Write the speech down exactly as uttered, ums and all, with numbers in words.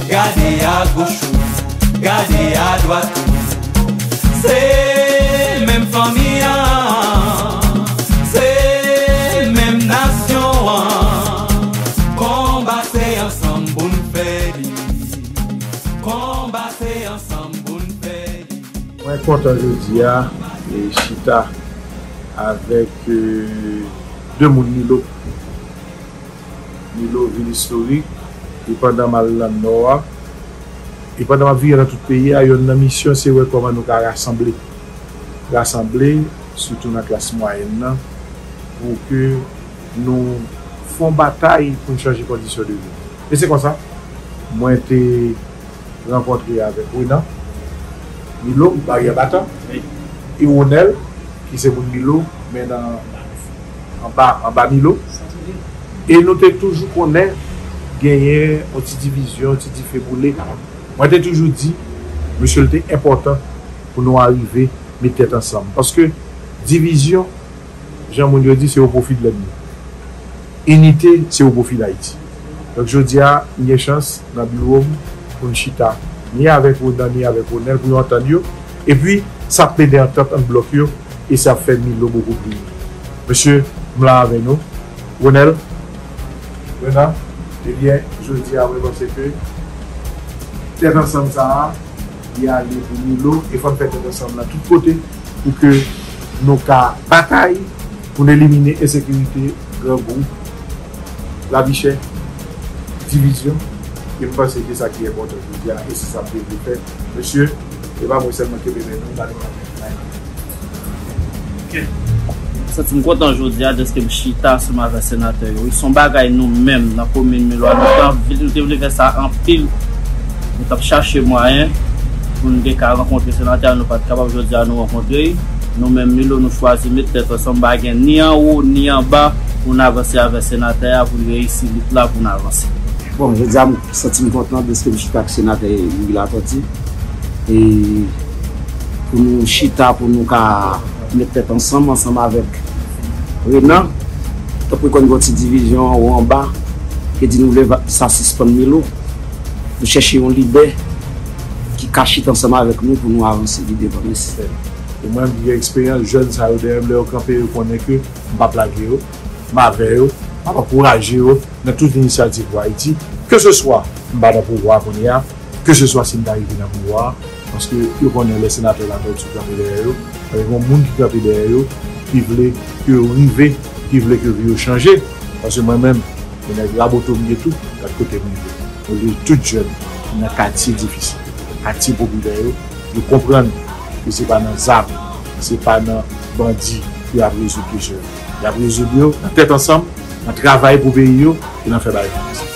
Gade agoch ou, gade adwat ou. Se menm fanmi an, se menm nasyon an. Konba se ansanm pou n fè li. Konba se ansanm pou n fè li. Mwen kontan jodi a, e, chita avèk, e, de moun Milo. Milo, vil istorik, e pandan m al nan Nò a, e pandan m ap vire nan tout peyi a, yonn nan misyon se wè kòman nou ka rasanble. Rasanble, sitou nan klas mwayèn nan, pou ke nou fè yon batay pou n chanje kondisyon de vi. E se konsa, mwen te rankontre avèk Renan Milo, Baryè Batan, e Ronel, ki se moun Milo, men nan anba, anba Milo. E nou te toujou konnen genyen yon ti divizyon, yon ti dife boule. Mwen te toujou di, mesye, l te enpòtan pou nou arive met tèt ansanm. Paske divizyon, jan moun yo di, se o pwofi de lènmi. Inite, se o pwofi Dayiti. Donk, jodi a, m gen chans nan biwo m pou n chita, ni avèk Renan, ni avèk Ronel, pou yo antann yo. Epi, sa ap plede antant ant blòk yo, e sa ap fè Milo bokou pli. Mesye, m la avè nou. Ronel, Renan, ebyen, jodi a, mwen panse ke tèt ansanm sa a, li ale pou Milo, e fò n fè tèt ansanm nan tout kote pou ke nou ka batay pou n elimine ensekirite, grangou, lavi chè, divizyon. E m panse ke sa ki enpòtan jodi a, e se sa m te vle fè. Mesye, e pa mwen sèlman kenbe men nou, ba nou lanmen. Ok. M santi m kontan jodi a dèske m chita ansanm avèk senatè yo. Wi, se yon bagay nou menm nan komin Milo a, nou te anvi, nou te vle fè sa anpil. Nou t ap chache mwayen pou nou te ka rankontre senatè a, nou pa t kapab. Jodi a, nou rankontre l. Nou menm Milo, nou chwazi met tèt ansanm, pa gen ni anwo, ni anba, pou n avanse avèk senatè a, pou n reyisi lit la, pou n avanse. Bon, jodi a, m santi m kontan dèske m chita ak senatè Louis Latortue. E pou nou chita, pou nou ka met tèt ansanm, ansanm avèk Renan. Tanpri, konn gen yon ti divizyon anwo anba, ki di nou vle va-, sa sispann Milo. Nou chèche yon lidè ki ka chita ansanm avèk nou pou nou avanse pi devan, mesye. E mwen, m gen eksperyans jèn sa yo dèyè m, lè yo kanpe, yo konnen ke m p ap lage yo, m avè yo, m ap ankouraje yo nan tout inisyativ pou Ayiti, keseswa m pa nan pouvwa a kounye a, keseswa si m ta rive nan pouvwa a, paske yo konnen lè senatè Latortue kanpe dèyè yo, avèk yon moun ki kanpe dèyè yo, ki vle ke yo rive, ki vle ke vi yo chanje. Paske mwen menm, se nèg Raboto m ye tou, gad kote m rive. Mwen vle tout jèn nan katye difisil, katye popilè yo, yo konprann ke se pa nan zam, se pa nan bandi pou y ap rezoud kesyon yo. Y ap rezoud yo nan tèt ansanm, nan travay pou peyi yo e nan fè bagay ki posib.